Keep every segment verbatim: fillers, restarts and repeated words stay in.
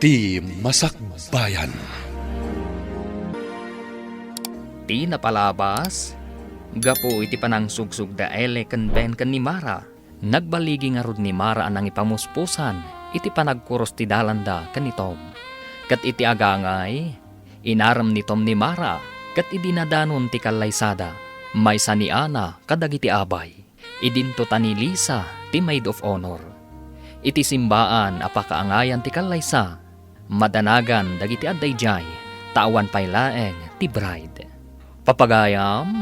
Ti Masakbayan. Ti napalabas, gapu iti panangsugsuda Eli ken Ben ken ni Mara, nagbaligi ngarud ni Mara a nangipamuspusan iti panagkuros ti dalanda ken ni Tom. Ket iti agangay, inarem ni Tom ni Mara ket idi nadanon ti kallaysada, maysa ni Ana kadagiti abay. Idinto ta ni Lisa ti maid of honor. Iti simbaan a pakaangayan ti kallaysa, madanagan dagiti adda idiay, ta awan pay laeng ti bride. Papagayam,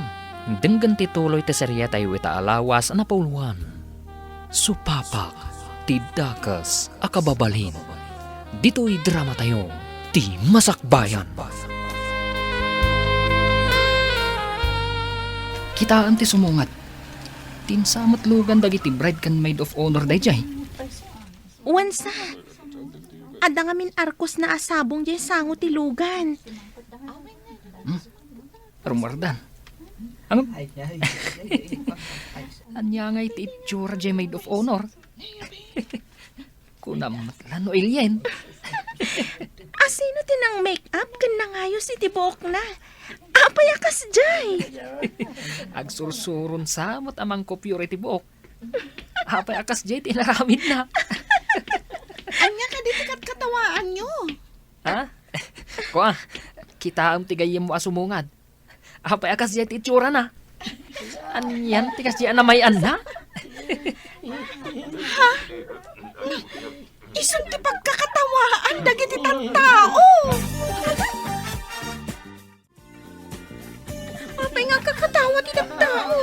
denggen ti tuloy ti serietayo ita a lawas a napauluan. Supapak ti dakes a kababalin. Ditoy dramatayo, ti Masakbayan. Kitaem ti sumungad. Tinsa met lugan dagiti bride ken maid of honor daydiay. Wansa, adda ngamin arkosna a sabong diay sango ti lugan. Hmm? Rummuardan. Ang... Ania ngay ti itsura diay maid of honor? Kunam met la no alien. Asino ti nang-make-up ken nangayos iti buokna? Apay a kasdiay? Agsursuron sa met a mangkupyor iti buok. Apay a kasdiay ti inaramidna? Ania kadi ti katkatawaanyo? Ha? Kua, kitaem ti gayyemmo a sumungad. Apay a kasdiay ti itsurana? Anian ti kasdiay a namay-anna? Ha? Isun ti pagkakatawaan dagiti tattao. Apay nga agkakatawa ti tattao?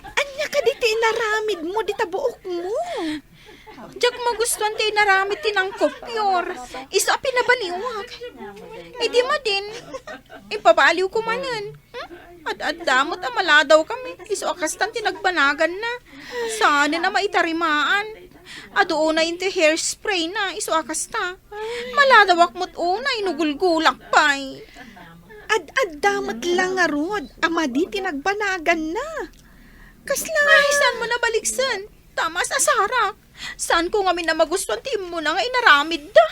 Ania kadi ti inaramidmo dita buokmo? Diak magustuan ti inaramid ti nangkupyor. Isu a pinabaliwak. Idi madin, ipabaliwko manen. Hmm? Ad-adda met a maladawkami. Isu a kastan ti nagbanaganna. Saanen a maitarimaan. Adu unay ti hairspray na. Isu a kasta. Maladawak met unay no gulgulak pay. Ad-adda met la ngarud a madi ti nagbanaganna. Kasla? Ay, saan mo nabaliksen? Tamas a sarak. Saanko ngamin a magustuan ti immuna nga inaramidda.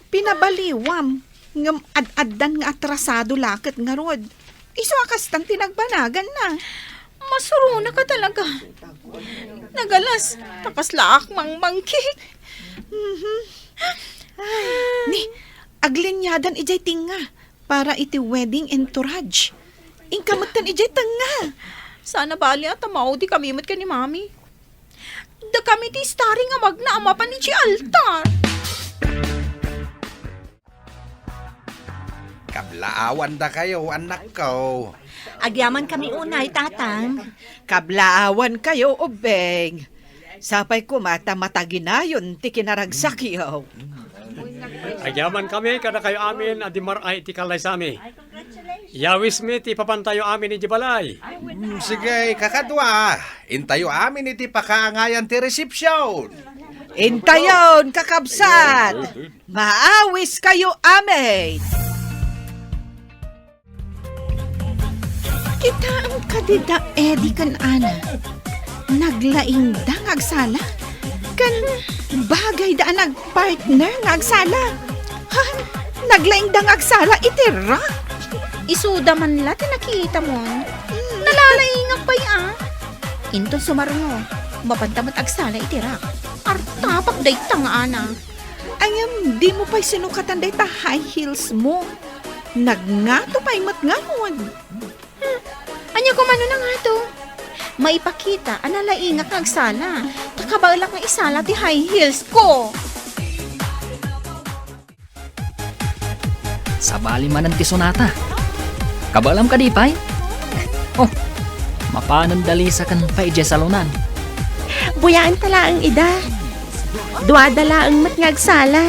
Pinabaliwam, ngem ad-addan nga atrasado la ket ngarud. Isu a kastan ti nagbanaganna. Masuronaka talaga. Nagalas, ta kaslaak mangmangkik. Mhm. Ay, ni, agliniadan idiay tengnga para iti wedding entourage. Inka metten idiay tengnga. Saan a bali a ta maudikami met ken ni Mami. Dakami ti starring a magna a mapan idiay altar. Kablaawandakayo, annakko. Agyamankami unay, Tatang. Kablaawankayo, ubbing. Sapay koma ta mataginayon ti kinaragsakyo. Agyamankami kadakayo amin a dimmar-ay iti kallaysami. Yawismi ti ipapantayo amin idiay balay. Mm, sige, kakadua, intayo amin iti pakaangayan ti resepsyon. Intayon, kakabsat! Maawiskayo amin! Kitaem kadi da Eddie ken Ana. Naglaingda nga agsala. Ken bagayda a nagpartner nga agsala. Ha? Naglaingda nga agsala iti rak? Isuda man la ti nakitamon. Nalalaingak pay a. Inton sumarungo, mapanta met agsala iti rak. Artapak dayta nga Ana. Ngem dimo pay sinukatan dayta high heels mo. Nagngato pay met ngarud. Hmm, ania koma no nangato? Maipakita a nalaingak nga agsala, ta kabaelak nga isala ti high heels ko. Sabali manen ti sonata. Kabaelam kadi pay? Oh, mapanen da Lisa ken pay idiay salonan. Buyaenta laeng ida. Duada laeng met nga agsala.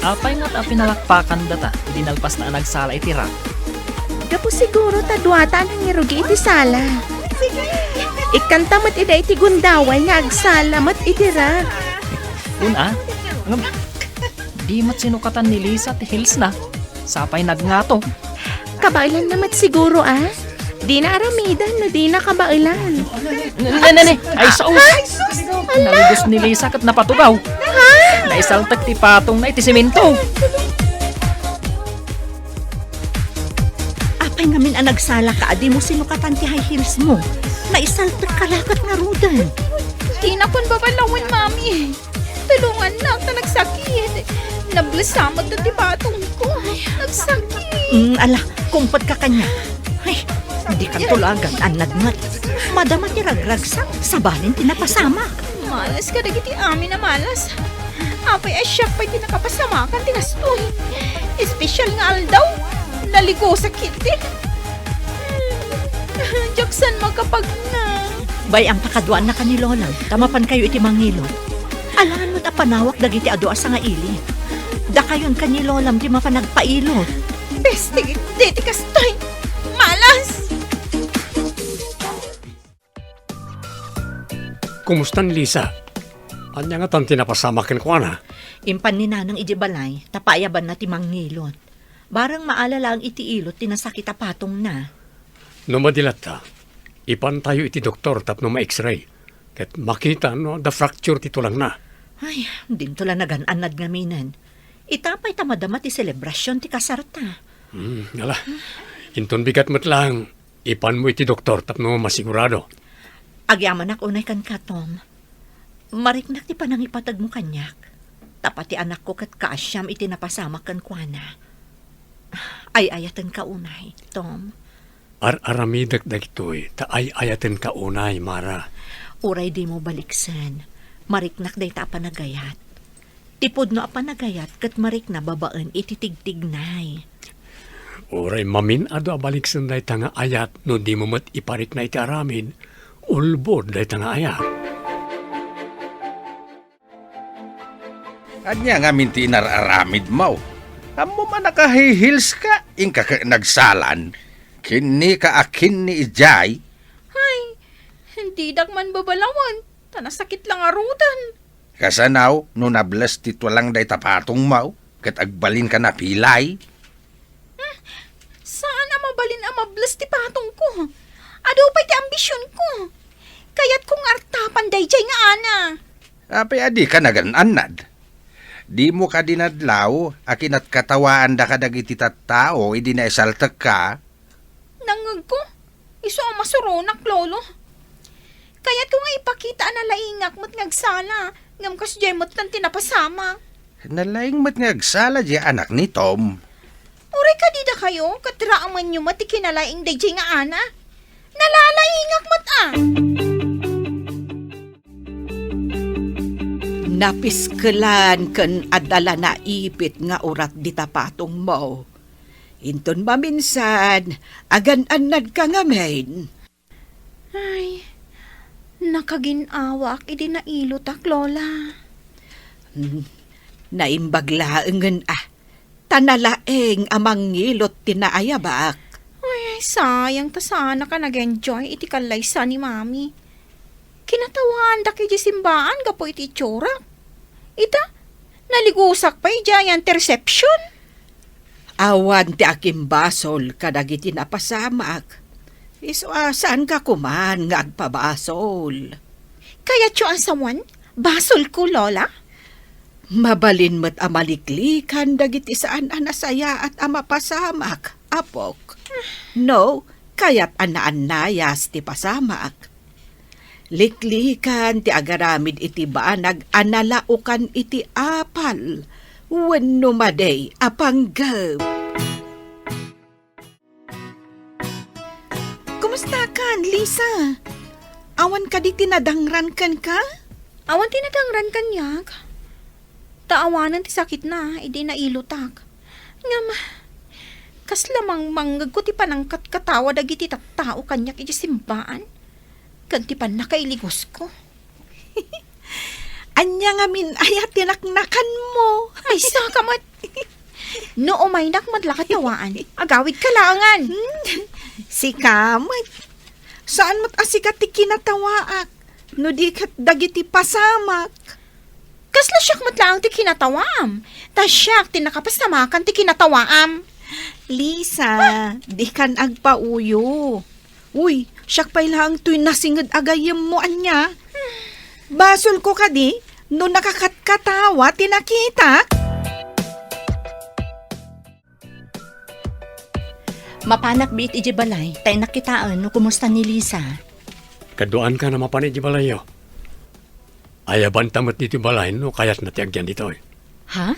Apay nga ta pinalakpakandata idi nalpasta a nagsala iti rak? Gapu siguro ta duata a nangirugi iti sala. Ikkanta met ida iti gundaway nga agsala met iti rak. Kuna, ngem di met sinukatan ni Lisa ti heelsna. Sapay nagngato. Kabaelanna met siguro a. Dina aramidan no dina kabaelan. Ne, ne, ne. Ay, sao. Ay, sus! Ala! Nalibos ni Lisa ket napatugaw. Isaltek ti patongna iti semento. Apay ngamin a nagsalaka a dimo sinukatan ti high heels mo? Naisaltek ka lakat ngaruden. Dinakon babalawen, Mami. Tulongannak ta nagsakit. Nablesa met ti patongko. Nagsakit. Mm, ala, kumpet ka kaniak. Ay, dikan tulagan, annad met. Madama ti ragragsak, sabali ti napasamak. Malas kadagiti amin a malas. Apay a siak pay ti nakapasamakan ti kastoy. Espesyal nga aldaw, naligusak iti. Diak saan makapagna. Bay-am, pakaduanna ken ni Lolam, ta mapankayo iti mangilot. Alangan met a panawak dagiti adu a sangaili. Dakayon ken ni Lolam ti mapan agpailot. Peste, deti kastoy. Malas! Kumusta ni Lisa? Ania ngatan ti napasamak kenkuana? Impan ni Nanang idiay balay, ta paayabanna ti mangilot. Bareng maala laeng iti ilot ti nasakit a patongna. No madi latta, ipantayo iti doktor tapno ma-X-ray, ket makita no adda fracture ti tulangna. Ay, dinto la nagan-annad ngaminen. Ita pay ta madama ti selebrasion ti kasarta. Hmm, ala. Inton bigat met laeng, ipanmo iti doktor tapno masigurado. Agyamanak unay kenka, Tom. Mariknak ti panangipategmo kaniak. Tapno ti anakko ket kaasiam iti napasamak kenkuana. Ay-ayatenka unay, Tom. Ar-aramidek dagitoy ta ay-ayatenka unay, Mara. Uray dimo baliksen, mariknak dayta a panagayat. Ti pudno a panagayat ket marikna babaen iti tigtignay. Uray mamin-adu a baliksen dayta nga ayat no dimo met iparikna iti aramid, ulbod dayta nga ayat. Ania ngamin ti inar-aramidmo? Ammom a naka-high heels ka, inka ket nagsalan. Kinnika a kinni idiay. Ay, didak man babalawen, ta nasakit la ngaruden. Kasano no nables ti tulang dayta patongmo, ket agbalinka napilay? Hmm, saan a mabalin a mables ti patongko. Adu pay ti ambisionko. Kayatko nga artapan daydiay nga ana. Apay a dika nagan-annad? Dimo kadi nadlaw a kinatkatawaanda kadagiti tattao idi naisaltekka? Nangngegko, isu a masuronak, Lolo. Kayatko nga ipakita a nalaingak met nga agsala, ngem kasdiay met ti napasamak. Nalaing met nga agsala diay anak ni Tom. Uray kadi dakayo, ket raemenyo met ti kinalaing daydiay nga ana. Nalalaingak met a. Napiskelan ken adda la naipit nga urat dita patongmo. Inton maminsan, agan-annadka ngamin. Ay, nakagin-awaak idi nailotak, Lola. Hmm, naimbag laengen a, ta nalaing a mangilot ti naayabak. Ay, sayang ta saanak a nag-enjoy iti kallaysa ni Mami. Kinatawaandak idiay simbaan gapu iti itsurak. Ita, naligusak pay idiay interception. Awan ti akimbasol kadagiti napasamak. Isu a, saanka koman nga agpabasol. Kayatyo a sawen, basolko, Lola? Mabalin met a maliklikan dagiti saan a nasayaat a mapasamak, apok. No, kayat a naannayas ti pasamak. Liklikan ti agaramid iti banag a nalaokan iti apal wenno madi a panggep. Kumustakan, Lisa? Awan kadi ti nadangran kenka? Awan ti nadangran kaniak. Ta awanen ti sakitna idi nailotak. Ngem, kasla mangmangngegko ti panangkatkatawa dagiti tattao kaniak idiay simbaan ken ti pannakailigusko. Ania ngamin aya ti naknakanmo? Ay, saka met. No umaynak met la katawaan, agawidka laengen. Hmm, sika met. Saan met a sika ti kinatawaak, no di ket dagiti pasamak. Kasla siak met laeng ti kinatawaam, ta siak ti nakapasamakan ti kinatawaam. Lisa, dikan agpauyo. Uy, siak pay laeng toy nasinged a gayyemmo ania. Basolko kadi, No nakakatkatawa ti nakitak? Mapanak biit idiay balay, ta innak kitaen no kumusta ni Lisa. Kaduaanka a mapan idiay balayyo. Ayabanta met ditoy balay no kayatna ti agyan ditoy. Ha?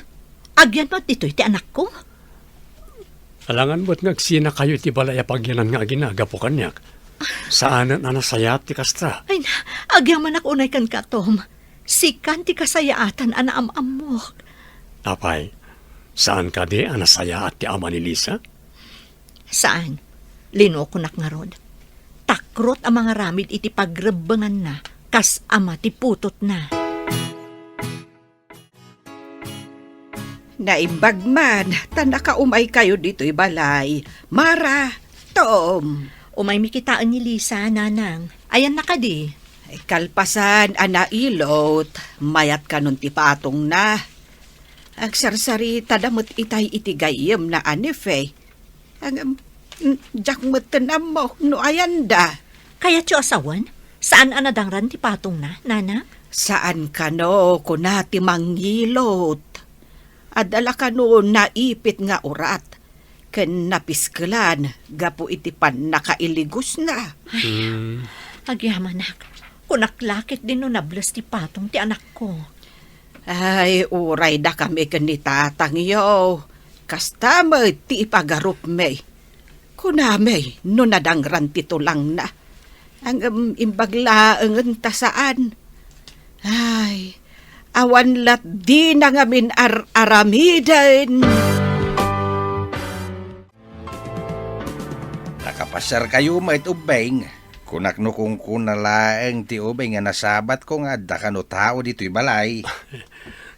Agyan met ditoy ti anakko? Alangan met nga agsinakayo iti balay a pagyanan nga agina gapu kaniak. Saanen a nasayaat ti kasta. Ay na, agyamanak unay kenka, Tom. Sikan ti kasayaatan a naam-ammok. Apay, saan kadi a nasayaat ti ama ni Lisa? Saan. Linokonak ngarud. Takrot a mangaramid iti pagrebbenganna kas ama ti putotna. Naimbag man ta nakaumaykayo ditoy balay. Mara, Tom. Umaymi kitaen ni Lisa, Nanang. Ayanna kadi? Kalpasan a nailot, mayat kanon ti patongna. Agsarsaritada met itay iti gayyemna a nephew. Ngem, n-, diak metten ammo no ayanda. Kayatyo a sawen? Saan a nadangran ti patongna, Nana? Saan kano, kuna ti mangilot. Adda la kano naipit nga urat ken napiskelan gapu iti pannakailigosna. Hmm. Agyamanak, kunak la ketdi no nables ti patong ti anakko. Ay, uray dakami ken ni tatangyo. Kasta met ti ipagarupmi. Kunami no nadangran ti tulangna. Ngem imbag laengen ta saan. Ay, awan lat dina ngamin ar-aramiden. Nakapasiarkayo met, ubbing. Kunak no kunkuna laeng ti ubing a nasabatko nga adda kano tao ditoy balay.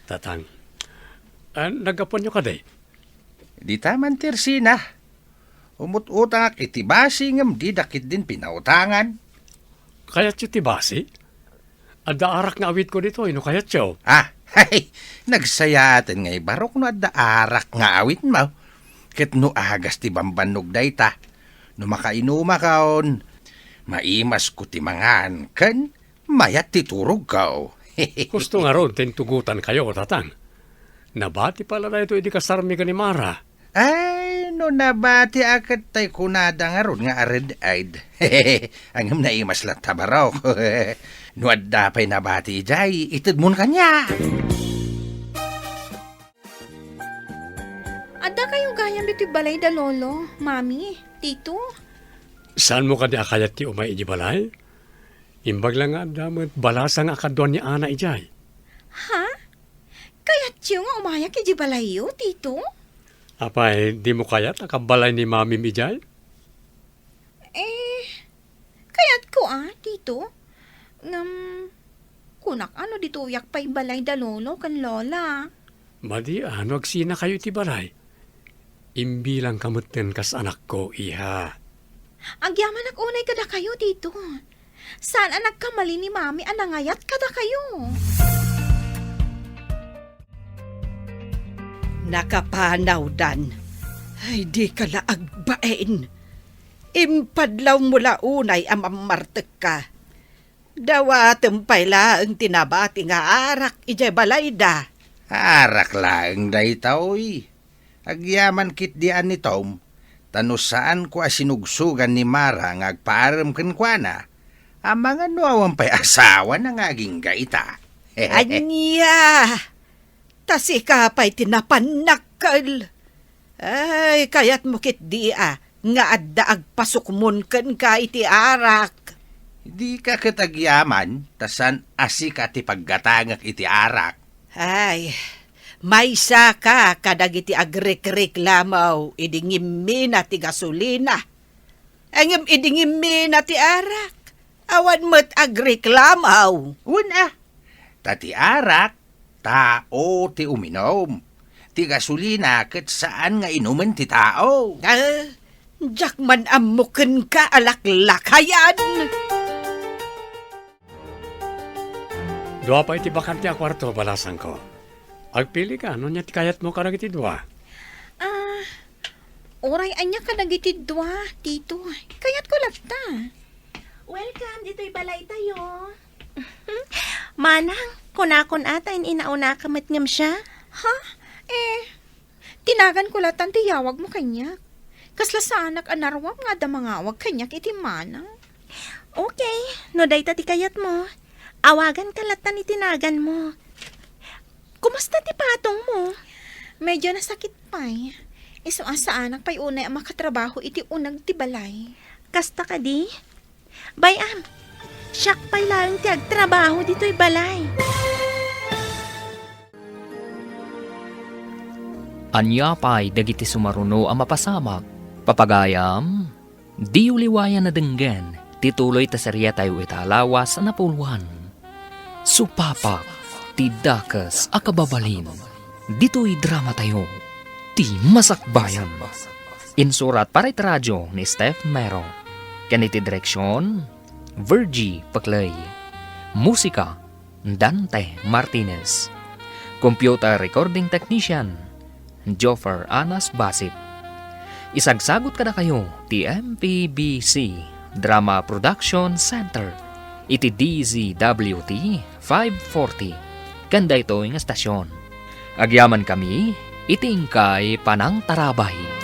Tatang, ah, naggapuanyo kadi? Dita man ti ersina. Umut-utangak iti basi ngem dida ketdin pinautangan. Kayatyo ti basi? Adda arak nga awitko ditoy, no kayatyo. Ah, hay, nagsayaaten nga ibarok no adda arak nga awitmo. Ket no agas ti bambannog dayta, no makainumakon, maimasko ti mangan ken mayat ti turogko. Husto ngarud ti intugotankayo, Tatang. Nabati pay la daytoy idi kasarmi ken ni Mara. Ay, no nabatiak ket tay kunada ngarud nga a red-eyed. Ngem naimas latta barok. No adda pay nabati idiay, itedmon kaniak. Addakayo gayam ditoy balay da Lolo, Mami, Tito? Saanmo kadi a kayat ti umay idiay balay? Imbag la nga adda met balasang a kaduan ni Ana idiay. Ha? Kayatyo nga umayak idiay balayyo, Tito? Apay, dimo kayat a kabalay ni Mamim idiay? Eh, kayatko a, Tito. Ngem, kunak a no ditoyak pay balay da Lolo ken Lola. Madi a no agsinakayo iti balay. Imbilangka metten kas anakko, iha. Agyamanak unay kadakayo, Tito. Saan a nagkamali ni Mami a nangayat kadakayo. Nakapanawdan. Ay, dika la agbain. Impadlawmo la unay a mammartekka. Dawatem pay laeng ti nabati nga arak idiay balayda. Arak laeng daytoy. Agyaman ketdi a ni Tom, ta no saanko a sinugsugan ni Mara nga agpaarem kenkuana, amangan no awan pay asawana nga agingga ita. Ania? Ta sika pay ti napannakkel. Ay, kayatmo ketdi a nga adda agpasukmon kenka iti arak. Dika ket agyaman, ta saan a sika ti paggatangek iti arak. Ay, maysaka kadagiti agrekreklamo idi ngimmina ti gasolina. Ngem idi ngimmina ti arak, awan met agreklamo. Wen a, ta ti arak, tao ti uminum. Ti gasolina ket saan nga inumen ti tao. Ah, diak man ammo kenka a laklakayan. Dua pay ti bakante a kuarto, balasangko. Agpilika, no ania ti kayatmo kadagiti dua? Ah, uray ania kadagiti dua, Tito. Kayatko latta. Welcome ditoy balaytayo. Manang, Kunakon a ta in-inaunaka met ngem siya? Ha? Eh, tinaganko latan ti yawagmo kaniak. Kasla saanak a naruam nga adda mangawag kaniak iti mana. Okay, no dayta ti kayatmo, awaganka latan iti naganmo. Kumusta ti patongmo? Medyo nasakit pay. Isu a saanak pay unay a makatrabaho iti uneg ti balay. Kasta kadi? Bay-am, siak pay laeng ti agtrabaho ditoy balay. Ania pay dagiti sumaruno a mapasamak? Papagayam, diyo liwayan a denggen ti tuloy ta seriatayo ita a lawas a napuloan. Supapak ti dakes a kababalin. Ditoy dramatayo, ti Masakbayan. Insurat para iti radio ni Steph Mero. Ken iti direksion, Virgie Paclay. Musika, Dante Martinez. Computer recording technician, Joffer Anas Basit. Isagsagut kadakayo ti M P B C Drama Production Center iti D Z W T five forty ken daytoy nga stasyon. Agyamankami iti inkay panangtarabay.